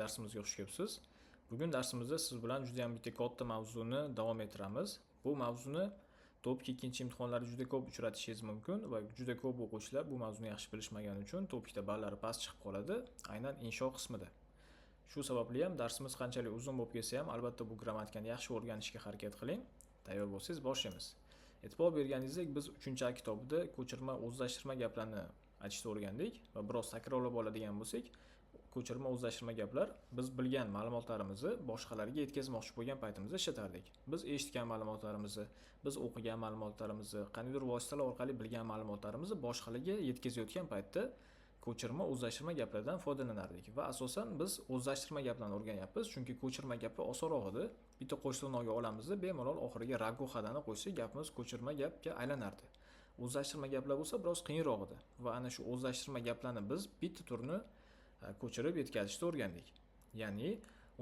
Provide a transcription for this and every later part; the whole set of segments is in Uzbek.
Darsimizga xush kelibsiz. Bugun darsimizda siz bilan juda ham bitta katta mavzuni davom ettiramiz. Bu mavzuni TOEFL ikkinchi imtihonlarida juda ko'p uchratishingiz mumkin va juda ko'p o'quvchilar bu mavzuni yaxshi bilishmagani uchun TOEFLda ballari past chiqib qoladi, aynan insho qismida. Shu sababli ham darsimiz qanchalik uzun bo'lib ketsa ham, albatta bu grammatikani yaxshi o'rganishga harakat qiling. Tayyor bo'lsangiz, boshlaymiz. E'tibor berganingizdek, biz 3-A kitobida ko'chirma, o'zlashtirma gaplarni aytishni o'rgandik va biroz takrorlab oladigan bo'lsak, ko'chirma, o'zlashtirma gaplar biz bilgan ma'lumotlarimizni boshqalarga yetkazmoqchi bo'lgan paytimizda ishlatardik. Biz eshitgan ma'lumotlarimizni, biz o'qigan ma'lumotlarimizni, qandaydir vositalar orqali bilgan ma'lumotlarimizni boshqalarga yetkazayotgan paytda ko'chirma, o'zlashtirma gaplardan foydalanardik va asosan biz o'zlashtirma gaplarni o'rganyapmiz, chunki ko'chirma gaplar osonroq edi. Bitta qo'sh tirnoqga olamizda, bemalol oxiriga рагу хадани qo'shsak, gapimiz ko'chirma gapga aylanardi. O'zlashtirma gaplar bo'lsa biroz qiyinroq edi va ana shu o'zlashtirma gaplarni biz bitta turni ko'chirib yetkazishni o'rgandik. Ya'ni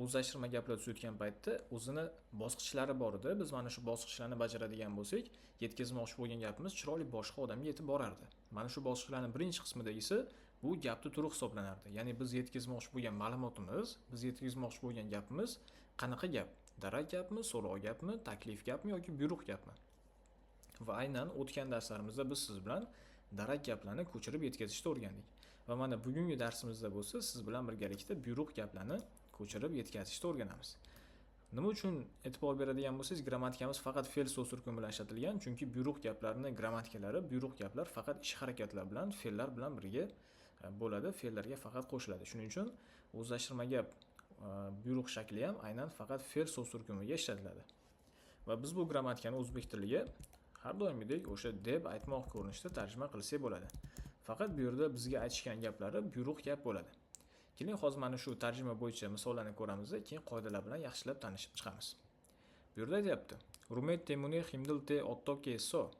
o'zlashtirma gaplar tuzayotgan paytda o'zini bosqichlari bor edi. Biz mana shu bosqichlarni bajaradigan bo'lsak, yetkazmoqchi bo'lgan gapimiz chiroyli boshqa odamga yetib borardi. Mana shu bosqichlarning birinchi qismidagisi bu gapni turi hisoblanardi. Ya'ni biz yetkazmoqchi bo'lgan ma'lumotimiz, biz yetkazmoqchi bo'lgan gapimiz qanaqa gap? Darak gapmi, so'rov gapmi, taklif gapmi yoki buyruq gapmi? Va aynan o'tgan darslarimizda biz siz bilan darak gaplarni ko'chirib yetkazishni o'rgandik. Va mana bugungi darsimizda bo'lsa siz bilan birgalikda buyruq gaplarni ko'chirib yetkazishni o'rganamiz. Nima uchun e'tibor beradigan bo'lsangiz, grammatikamız faqat fe'l so'z turkumi bilan ishlatilgan, chunki buyruq gaplarni grammatikalari, buyruq gaplar faqat ish harakatlar bilan, fe'llar bilan birga bo'ladi, fe'llarga faqat qo'shiladi. Shuning uchun o'zlashtirma gap buyruq shakli ham aynan faqat fe'l so'z turkumiga ishlatiladi. Va biz bu grammatikani o'zbek tiliga har doimgidek o'sha deb aytmoq ko'rinishida tarjima qilsak bo'ladi. Faqat bu yerda bizga aytishgan gaplari buyruq gap bo'ladi. Keling, hozir mana shu tarjima bo'yicha misollarni ko'ramiz, keyin qoidalar bilan yaxshilab tanishib chiqamiz. Bu yerda aytyapti: "Румейт 때문에 힘들 때 어떻게 했어?"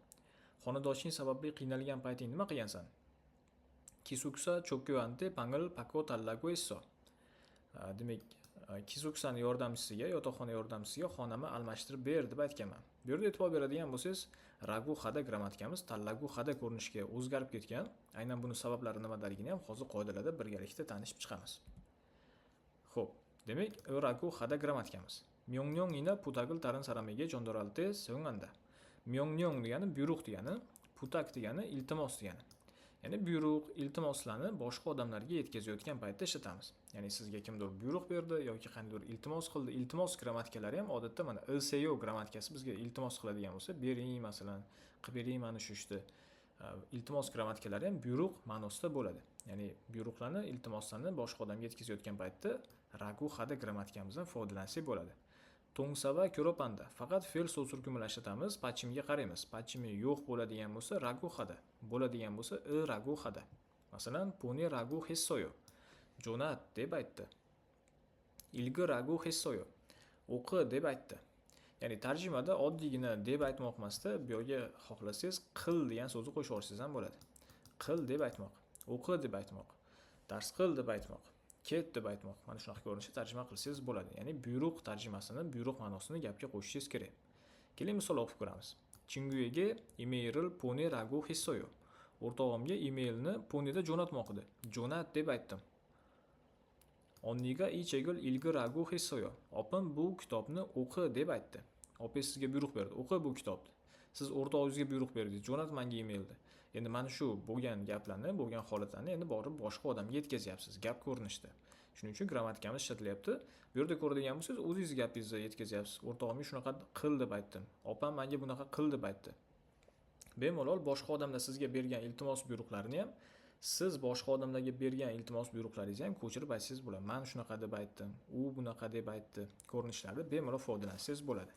Xonadoshing sababli qiynalgan payting nima qilgansan? 기숙사 조교한테 방을 바꿔 달라고 했어. Demak, 기숙사ni yordamchisiga, yotoqxona yordamchisiga xonamni almashtirib ber deb aytganman. Bu yerda e'tibor beradigan bo'lsangiz, рагу хада grammatikamiz 달라고 하다 ko'rinishiga o'zgarib ketgan. Aynan buni sabablari nimadaligini ham hozir qoidalarda birgalikda tanishib chiqamiz. Xo'p, demak, рагу хада grammatikamiz. 명령이나 부탁을 다른 사람에게 전달할 때 사용한다. 명령 degani buyruq degani, 부탁 degani iltimos degani. Ya'ni buyruq, iltimoslarni boshqa odamlarga yetkazayotgan paytda ishlatamiz. Ya'ni sizga kimdir buyruq berdi yoki qandaydir iltimos qildi. Iltimos grammatikalari ham odatda mana СО grammatikasi bizga iltimos qiladigan bo'lsa, bering masalan, qilib bering mana shu ishni. Iltimos grammatikalari ham buyruq ma'nosida bo'ladi. Ya'ni buyruqlarni, iltimoslarni boshqa odamga yetkazayotgan paytda рагу хада grammatikamizdan foydalansak bo'ladi. 동사와 결합한다. Faqat fe'l so'z turkumi bilan ishlatamiz. 받침ga qaraymiz. 받침i yo'q bo'ladigan bo'lsa рагу хада, bo'ladigan bo'lsa 으라고 하다. Masalan, 보내라고 했어요. Jo'nat deb aytdi. 읽으라고 했어요. O'qi deb aytdi. Ya'ni tarjimada oddiygina deb aytmoq emasda, bu yerga xohlasangiz qil degan so'zni qo'shib yuborsangiz ham bo'ladi. Qil deb aytmoq, o'qi deb aytmoq, dars qil deb aytmoq, ket deb aytmoq. Mana shunaqa ko'rinishda tarjima qilsangiz bo'ladi. Ya'ni buyruq tarjimasini, buyruq ma'nosini gapga qo'shishingiz kerak. Keling, misol o'qib ko'ramiz. 친구에게 이메일을 보내라고 했어요. O'rtog'imga emailni 보내다 jo'natmoq edi. Jo'nat deb aytdim. 언니가 이 책을 읽으라고 했어요. Opam bu kitobni o'qi deb aytdi. Opangiz sizga buyruq berdi. O'qi bu kitobni. Siz o'rtog'ingizga buyruq berdingiz. Jo'nat menga emailni. Endi mana shu bo'lgan gaplarni, bo'lgan holatlarni endi borib boshqa odamga yetkazyapsiz gap ko'rinishida. Shuning uchun grammatikamiz ishlatilyapti. Bu yerda ko'radigan bo'lsangiz, o'zingiz gapingizni yetkazyapsiz. O'rtog'imga shunaqa qil deb aytdim. Opam menga bunaqa qil deb aytdi. Bemalol boshqa odamlar sizga bergan iltimos buyruqlarini ham, siz boshqa odamlarga bergan iltimos buyruqlaringizni ham ko'chirib aytsangiz bo'ladi. Men shunaqa deb aytdim, u bunaqa deb aytdi ko'rinishlarda bemalol foydalansangiz bo'ladi.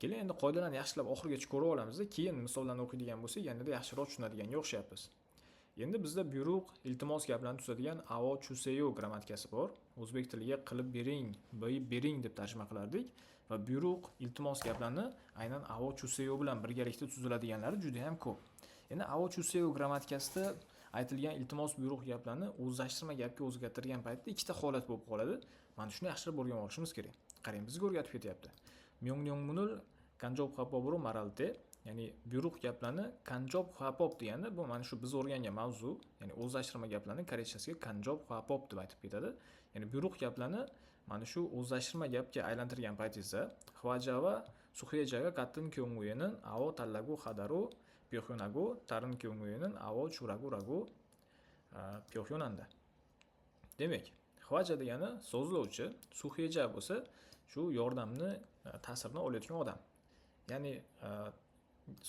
Keling, endi qoidalarni yaxshilab oxirigacha ko'rib olamizda, keyin misollarni o'qiydigan bo'lsak, yanada yaxshiroq tushunadiganga o'xshayapmiz. Endi bizda buyruq, iltimos gaplarni tuzadigan ао 주세요 grammatikasi bor. O'zbek tiliga qilib bering, bilib bering deb tarjima qilardik va buyruq, iltimos gaplarni aynan ао 주세요 bilan birgalikda tuziladiganlari juda ham ko'p. Endi ао 주세요 grammatikasida aytilgan iltimos, buyruq gaplarni o'zlashtirma gapga o'zgartirgan paytda ikkita holat bo'lib qoladi. Mana shuni yaxshilab o'rganib olishimiz kerak. Qarang, bizga o'rgatib ketyapti. 명령문을 간접화법으로 말할 때, Ya'ni buyruq gaplarni 간접 화법 degani bu mana shu biz o'rgangan mavzu, ya'ni o'zlashtirma gaplarni koreychasiga 간접 화법 deb aytib ketadi. Ya'ni buyruq gaplarni mana shu o'zlashtirma gapga aylantirgan paytingizda 화자와 수혜자가 같은 경우에는 아워 달라고 하다로 표현하고 다른 경우에는 아워 주라고라고 표현한다. Demak, 화자 degani so'zlovchi, 수혜자 bo'lsa shu yordamni, ta'sirini olayotgan odam. Ya'ni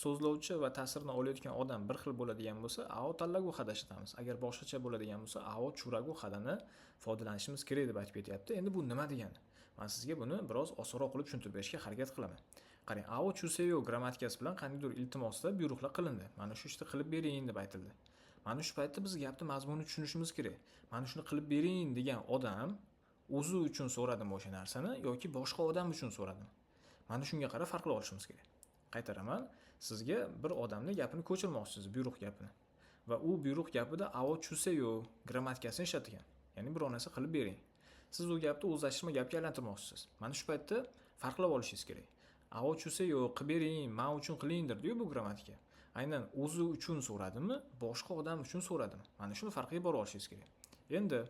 so'zlovchi va ta'sirini olayotgan odam bir xil bo'ladigan bo'lsa, 아워 달라고 하다 ishlatamiz. Agar boshqacha bo'ladigan bo'lsa, 아워 주라고 하다ni foydalanishimiz kerak deb aytib ketyapti. Endi bu nima degani? Man sizga buni biroz osonroq qilib tushuntirib berishga harakat qilaman. Qarang, 아워 주세요 grammatikasi bilan qandaydir iltimosda buyruqlar qilindi. Mana shu ishni qilib bering deb aytildi. Mana shu paytda biz gapni mazmunini tushunishimiz kerak. Mana shuni qilib bering degan odam o'zi uchun so'radimi o'sha narsani yoki boshqa odam uchun so'radimi? Mana shunga qarab farqlab olishimiz kerak. Qaytaraman, sizga bir odamni gapini ko'chirmoqchisiz, buyruq gapini. Va u buyruq gapida 아워 주세요 grammatikasini ishlatgan. Ya'ni biror narsa qilib bering. Siz u gapni o'zlashtirma gapga aylantirmoqchisiz. Mana shu paytda farqlab olishingiz kerak. 아워 주세요 qilib bering, men uchun qiling derdi-yu bu grammatika. Aynan o'zi uchun so'radimi, boshqa odam uchun so'radimi? Mana shuni farqiga bora olishingiz kerak. Endi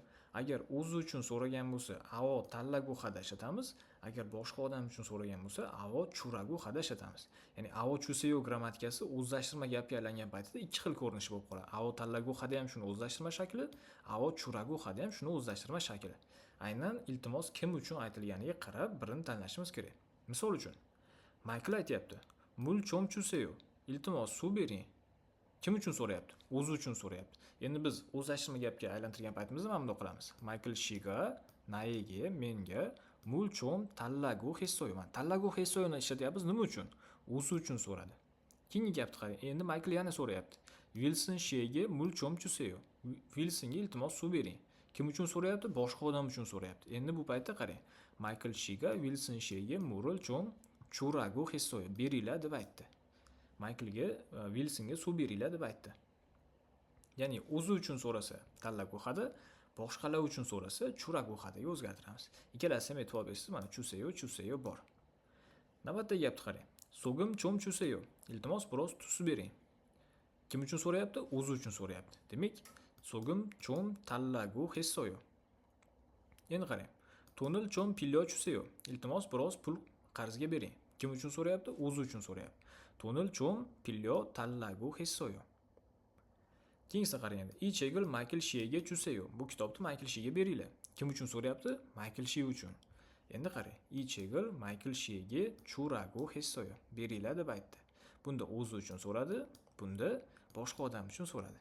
agar o'zi uchun so'ragan bo'lsa, 아워 달라고 하다 ishlatamiz. Agar boshqa odam uchun so'ragan bo'lsa, 아워 주라고 하다 ishlatamiz. Ya'ni 아워 주세요 grammatikasi o'zlashtirma gapga aylangan paytida ikki xil ko'rinishi bo'lib qoladi. 아워 달라고 하다 ham shuni o'zlashtirma shakli, 아워 주라고 하다 ham shuni o'zlashtirma shakli. Aynan iltimos kim uchun aytilganiga qarab birini tanlashimiz kerak. Misol uchun, Maykl aytyapti: "물 좀 주세요." Iltimos, suv bering. Kim uchun so'rayapti? O'zi uchun so'rayapti. Endi biz o'zlashtirma gapga aylantirgan paytimizda mana bundoq qilamiz. Maykl 씨가 나에게 menga 물 좀 달라고 했어요. Mana 달라고 했어요ni ishlatyapmiz nima uchun? O'zi uchun so'radi. Keyingi gapni qarang. Endi Maykl yana so'rayapti. Wilson 씨에게 물 좀 주세요. Wilsonga iltimos suv bering. Kim uchun so'rayapti? Boshqa odam uchun so'rayapti. Endi bu paytda qarang. Maykl 씨가 Wilson 씨에게 물을 좀 주라고 했어요. Beringlar deb aytdi. Maykilga, Wilsonga suv beringlar deb aytdi. Ya'ni o'zi uchun so'rasa 달라고 하다, boshqalar uchun so'rasa 주라고 하다ga o'zgartiramiz. Ikkalasi ham e'tibor bersangiz, mana 주세요, 주세요 bor. Navbatdagi gapni qarang. 소금 좀 주세요. Iltimos, biroz tuz bering. Kim uchun so'rayapti? O'zi uchun so'rayapti. Demak, 소금 좀 달라고 했어요. Endi qarang. 돈을 좀 빌려 주세요. Iltimos, biroz pul qarzga bering. Kim uchun so'rayapti? O'zi uchun so'rayapti. 돈을 좀 빌려 달라고 했어요. Keyingisini qarang endi. 이 책을 Maykl 씨에게 주세요. Bu kitobni Maykl 씨ga beringlar. Kim uchun so'rayapti? Maykl 씨 uchun. Endi qarang. 이 책을 Maykl 씨에게 주라고 했어요. Beringlar deb aytdi. Bunda o'zi uchun so'radi, bunda boshqa odam uchun so'radi.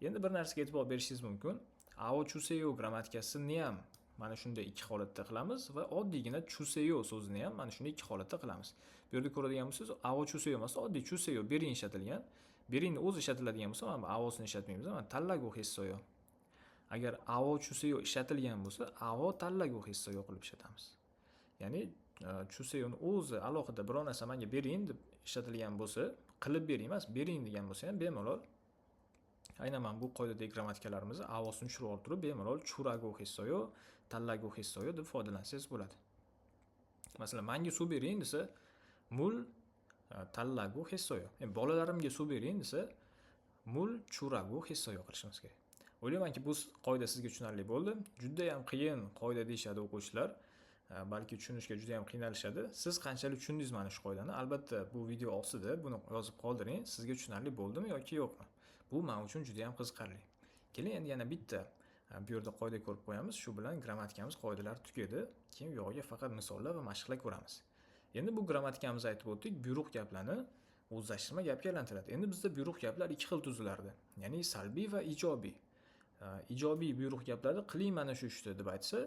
Endi bir narsaga e'tibor berishingiz mumkin. 아워 주세요 grammatikasini ham mana shunday ikki holatda qilamiz va oddiygina 주세요 so'zini ham mana shunday ikki holatda qilamiz. Bu yerda ko'radigan bo'lsangiz, 아워 주세요 emas, oddiy 주세요 bering ishlatilgan. Beringni o'zi ishlatiladigan bo'lsa, mana bu 아워sini ishlatmaymiz, mana 달라고 했어요. Agar 아워 주세요 ishlatilgan bo'lsa, 아워 달라고 했어요 qilib ishlatamiz. Ya'ni 주세요ni o'zi alohida biror narsa menga bering deb ishlatilgan bo'lsa, qilib bering emas, bering degan bo'lsa ham bemalol aynan mana bu qoidadagi grammatikalarimizni 아워sini tushirib olib turib bemalol 주라고 했어요, 달라고 했어요 deb foydalansangiz bo'ladi. Masalan, menga suv bering desa, 물 달라고 했어요. Endi bolalarimga suv bering desa, 물 주라고 했어요 qilishimiz kerak. O'ylaymanki, bu qoida sizga tushunarli bo'ldi. Juda ham qiyin qoida deyishadi o'quvchilar. Balki tushunishga juda ham qiynalishadi. Siz qanchalik tushundingiz mana shu qoidani? Albatta, bu video ostida buni yozib qoldiring. Sizga tushunarli bo'ldimi yoki yo'qmi? Bu men uchun juda ham qiziqarli. Keling, endi yana bitta bu yerda qoida ko'rib qo'yamiz. Shu bilan grammatikamiz qoidalari tugadi. Keyin u yog'iga faqat misollar va mashqlar ko'ramiz. Endi bu grammatikamizni aytib o'tdik, buyruq gaplarni o'zlashtirma gapga aylantiradi. Endi bizda buyruq gaplar ikki xil tuzilardi. Ya'ni salbiy va ijobiy. Ijobiy buyruq gaplarda qiling mana shu ishni deb aytsa,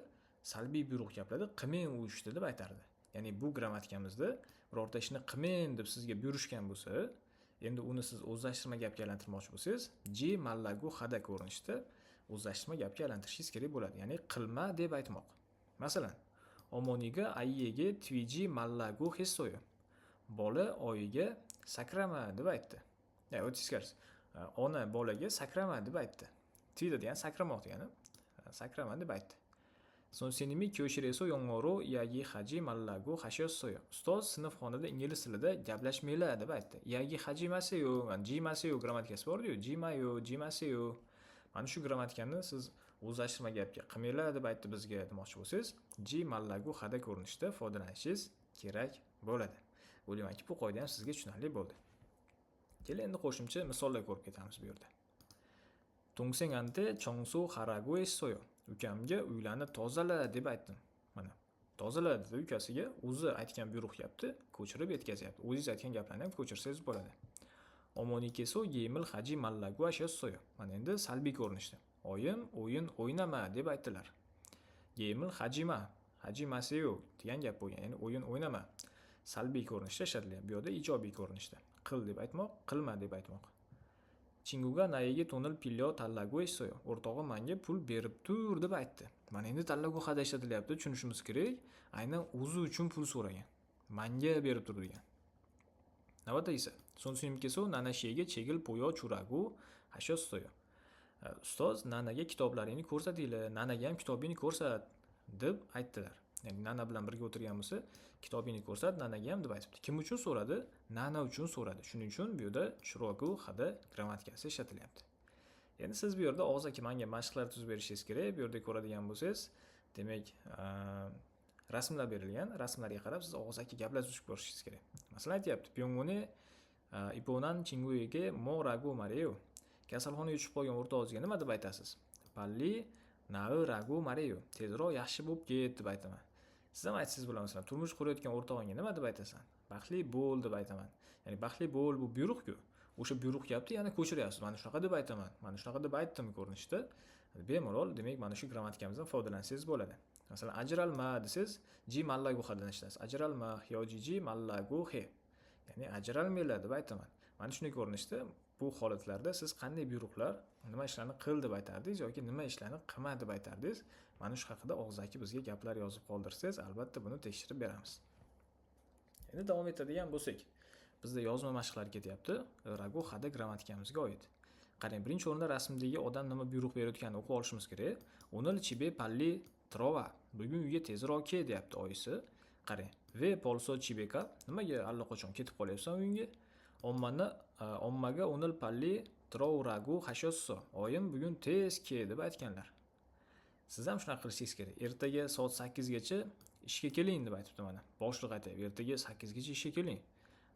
salbiy buyruq gaplarda qilmang u ishni deb aytardi. Ya'ni bu grammatikamizda birorta ishni qilmang deb sizga buyurishgan bo'lsa, endi uni siz o'zlashtirma gapga aylantirmoqchi bo'lsangiz, 지 말라고 하다 ko'rinishda o'zlashtirma gapga aylantirishingiz kerak bo'ladi. Ya'ni qilma deb aytmoq. Masalan, 어머니가 아이에게 뛰지 말라고 했어요. Bola oyiga sakrama deb aytdi. Ya, teskarisi. Ona bolaga sakrama deb aytdi. 뛰다 degani sakramoq degani. Sakrama deb aytdi. 선생님이 교실에서 영어로 이야기하지 말라고 하셨어요. Ustoz sinfxonada ingliz tilida gaplashmanglar deb aytdi. 이야기하지 마세요, mana 지 마세요 grammatikasi bor-ku, 지 마요, 지 마세요. Mana shu grammatikani siz o'zlashtirma gapga qilmanglar deb aytdi bizga demoqchi bo'lsangiz, 지 말라고 하다 ko'rinishida foydalanishingiz kerak bo'ladi. O'ylaymanki, bu qoida ham sizga tushunarli bo'ldi. Keling, endi qo'shimcha misollar ko'rib ketamiz bu yerda. 동생한테 청소하라고 했어요. Ukamga uylarni tozala deb aytdim. Mana, tozala dedi ukasiga, o'zi aytgan buyruq gapni ko'chirib yetkazyapti. O'zingiz aytgan gaplarni ham ko'chirsangiz bo'ladi. 어머니께서 게임을 하지 말라고 하셨어요. Mana endi salbiy ko'rinishda. Oyim o'yin o'ynama deb aytdilar. 게임을 하지 마, 하지 마세요 degan gap bo'lgan. Ya'ni o'yin o'ynama. Salbiy ko'rinishda ishlatilyapti. Bu yerda ijobiy ko'rinishda. Qil deb aytmoq, qilma deb aytmoq. 친구가 나에게 돈을 빌려 달라고 했어요. O'rtog'im menga pul berib tur deb aytdi. Mana endi 달라고 하다 ishlatilyapti, tushunishimiz kerak. Aynan o'zi uchun pul so'ragan. Menga berib tur degan. Navbatda esa 선생님께서 나나 씨에게 책을 보여주라고 하셨어요. Ustoz Nanaga kitoblaringni ko'rsatinglar, Nanaga ham kitobingni ko'rsat deb aytdilar. Ya'ni Nana bilan birga o'tirgan bo'lsa, kitobingni ko'rsat Nanaga ham deb aytibdi. Kim uchun so'radi? Nana uchun so'radi. Shuning uchun bu yerda 주라고 하다 grammatikasi ishlatilyapti. Endi siz bu yerda og'zaki menga mashqlar tuzib berishingiz kerak. Bu yerda ko'radigan bo'lsangiz, demak, rasmlar berilgan. Rasmlarga qarab siz og'zaki gaplar tuzib ko'rishingiz kerak. Masalan, aytyapti: 병원에 입원한 친구에게 뭐라고 말해요? Kasalxonaga tushib qolgan o'rtog'ingizga nima deb aytasiz? 빨리 나으라고 말해요. Tezroq yaxshi bo'lib ket deb aytaman. Siz ham aytsangiz bo'ladi, masalan, turmush qurayotgan o'rtog'ingga nima deb aytasan? Baxtli bo'l deb aytaman. Ya'ni baxtli bo'l bu buyruq-ku. O'sha buyruq gapni yana ko'chiryapsiz. Mana shunaqa deb aytaman. Mana shunaqa deb aytdim ko'rinishda. Bemalol, demak, mana shu grammatikamizdan foydalansangiz bo'ladi. Masalan, ajralma desangiz, 지 말라고 하다dan ishlatasiz. Ajralma, 헤어지지 말라고 해. Ya'ni ajralmanglar deb aytaman. Mana shunday ko'rinishda bu holatlarda siz qanday buyruqlar, nima ishlarni qil deb aytardingiz yoki nima ishlarni qilma deb aytardingiz? Mana shu haqida og'zaki bizga gaplar yozib qoldirsangiz, albatta buni tekshirib beramiz. Endi davom etadigan bo'lsak, bizda yozma mashqlar ketyapti. 라고 하다 grammatikamizga oid. Qarang, birinchi o'rinda rasmdagi odam nima buyruq berayotganini o'qib olishimiz kerak. 오늘 집에 빨리 들어와. Bugun uyga tezroq kel deyapti oyisi. Qarang, 왜 벌써 집에 가? Nimaga allaqachon ketib qolyapsan uyingga? 엄마는 엄마가 오늘 빨리 들어오라고 하셨어. Oyim bugun tez kel deb aytganlar. Siz ham shunaqa qilishingiz kerak. Ertaga soat 8 gacha ishga keling deb aytibdi mana. Boshliq aytyapti, ertaga 8 gacha ishga keling.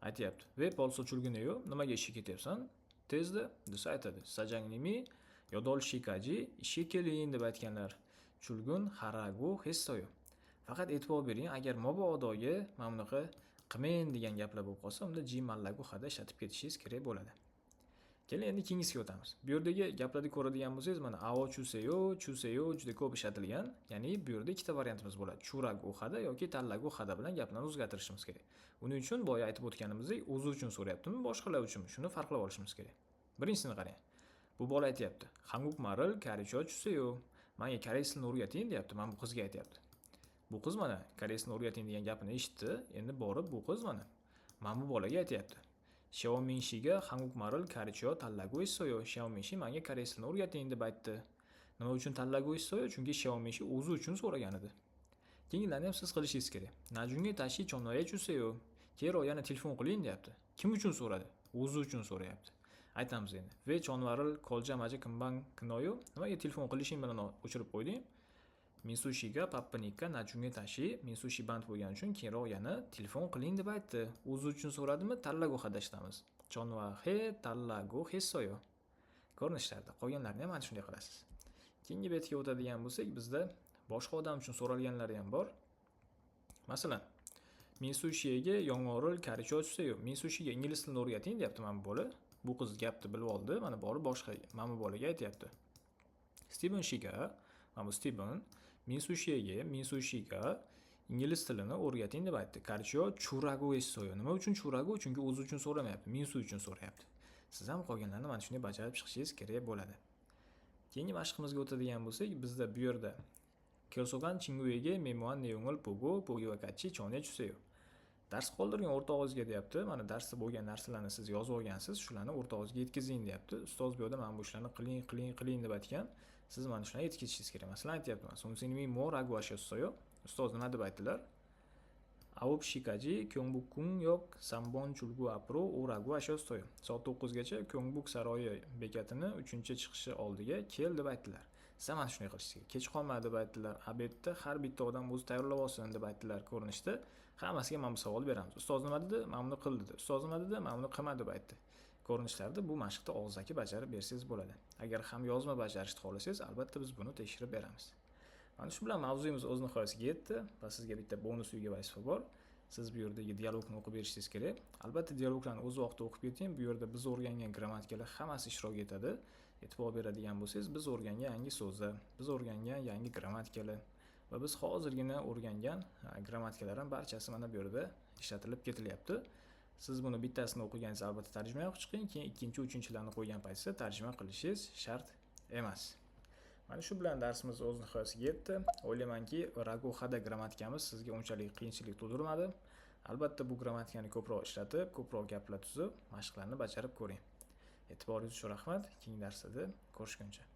Aytyapti. 왜 벌써 출근해요? Nimaga ishga ketyapsan? Tezda desa aytadi. 사장님이 8시까지 ishga keling deb aytganlar. 출근하라고 했어요. Faqat e'tibor bering, agar mabodoga mana bunaqa qilmang degan gaplar bo'lib qolsa, unda 지 말라고 하다 ishlatib ketishingiz kerak bo'ladi. Keling, endi keyingisiga o'tamiz. Bu yerdagi gaplarni ko'radigan bo'lsangiz, mana 아워 주세요, 주세요 juda ko'p ishlatilgan. Ya'ni bu yerda ikkita variantimiz bo'ladi. 주라고 하다 yoki 달라고 하다 bilan gaplarni o'zgartirishimiz kerak. Buning uchun boya aytib o'tganimizdek, o'zi uchun so'rayaptimi, boshqalar uchunmi? Shuni farqlab olishimiz kerak. Birinchisini qarang. Bu bola aytyapti: "한국말을 가르쳐 주세요." Menga koreys tilini o'rgating deyapti. Mana bu qizga aytyapti. Bu qiz mana koreys tilini o'rgating degan gapini eshitdi. Endi borib bu qiz mana bu bolaga aytyapti. Xiaomin 씨가 한국말을 가르쳐 달라고 했어요. Xiaomin 씨 menga koreys tilini o'rgating deb aytdi. Nima uchun 달라고 했어요? Chunki Xiaomin 씨 o'zi uchun so'ragan edi. Keyingilarni ham siz qilishingiz kerak. 나중에 다시 전화해 주세요. Keyinroq yana telefon qiling deyapti. Kim uchun so'radi? O'zi uchun so'rayapti. Aytamiz endi. 왜 전화를 걸자마자 금방 끊어요? Nimaga telefon qilishing bilan o'chirib qo'yding? Minsu 씨가 바쁘니까 나중에 다시. Minsu 씨 band bo'lgani uchun keyinroq yana telefon qiling deb aytdi. O'zi uchun so'radimi? 달라고 하다 ishlatamiz. 전화해 달라고 했어요. Ko'rinishlarda qolganlarini ham mana shunday qilasiz. Keyingi betga o'tadigan bo'lsak, bizda boshqa odam uchun so'ralganlari ham bor. Masalan, Minsu 씨에게 영어를 가르쳐 주세요. Minsu 씨ga ingliz tilini o'rgating deyapti mana bu bola. Bu qiz gapni bilib oldi, mana borib boshqa mana bu bolaga aytyapti. Steven 씨가, mana bu Steven Minsu 씨에게, Minsu 씨ga ingliz tilini o'rgating deb aytdi. 가르쳐 주라고 했어요. Nima uchun 주라고? Chunki o'zi uchun so'ramayapti, Minsu uchun so'rayapti. Siz ham qolganlarni mana shunday bajarib chiqishingiz kerak bo'ladi. Keyingi mashqimizga o'tadigan bo'lsak, bizda bu yerda 결석한 친구에게 메모한 내용을 보고 보기와 같이 전해 주세요. Dars qoldirgan o'rtog'ingizga deyapti. Mana darsda bo'lgan narsalarni siz yozib olgansiz, shularni o'rtog'ingizga yetkazing deyapti. Ustoz bu yerda mana bu ishlarni qiling, qiling, qiling deb aytgan. Siz mana shularni aytib ketishingiz kerak. Masalan, aytyapman: 선생님이 뭐라고 하셨어요? Ustoz nima deb aytdilar? 9시까지 경복궁역 3번 출구 앞으로 오라고 하셨어요. Soat 9 gacha Ko'ngbuk saroyi bekatini 3 chiqishi oldiga kel deb aytdilar. Siz mana shunday qilishingiz kerak. Kech qolma deb aytdilar. Обед da har bitta odam o'zi tayyorlab olsin deb aytdilar ko'rinishda. Hammasiga mana bu savol beramiz. Ustoz nima dedi? Mana buni qil dedi. Ustoz nima dedi? Mana buni qilma deb aytdi. Ko'rinishlarda bu mashqni og'zaki bajarib bersangiz bo'ladi. Agar ham yozma bajarishni xohlasangiz, albatta biz buni tekshirib beramiz. Mana shu bilan mavzuyimiz o'z nihoyasiga yetdi va sizga bitta bonus uyga vazifa bor. Siz bu yerdagi dialogni o'qib berishingiz kerak. Albatta, dialoglarni o'z vaqtida o'qib keting. Bu yerda biz o'rgangan grammatikalar hammasi ishtirok etadi. E'tibor beradigan bo'lsangiz, biz o'rgangan yangi so'zlar, biz o'rgangan yangi grammatikalar va biz hozirgina o'rgangan grammatikalar ham barchasi mana bu yerda ishlatilib ketilyapti. Siz buni bittasini o'qiganingizda albatta tarjima qilib chiqing, keyin ikkinchi, uchinchilarni qo'ygan paytingizda tarjima qilishingiz shart emas. Mana shu bilan darsimiz o'z nihoyasiga yetdi. O'ylaymanki, 라고 하다 grammatikamiz sizga unchalik qiyinchilik tug'dirmadi. Albatta, bu grammatikani ko'proq ishlatib, ko'proq gaplar tuzib, mashqlarni bajarib ko'ring. E'tiboringiz uchun rahmat. Keyingi darslarda ko'rishguncha.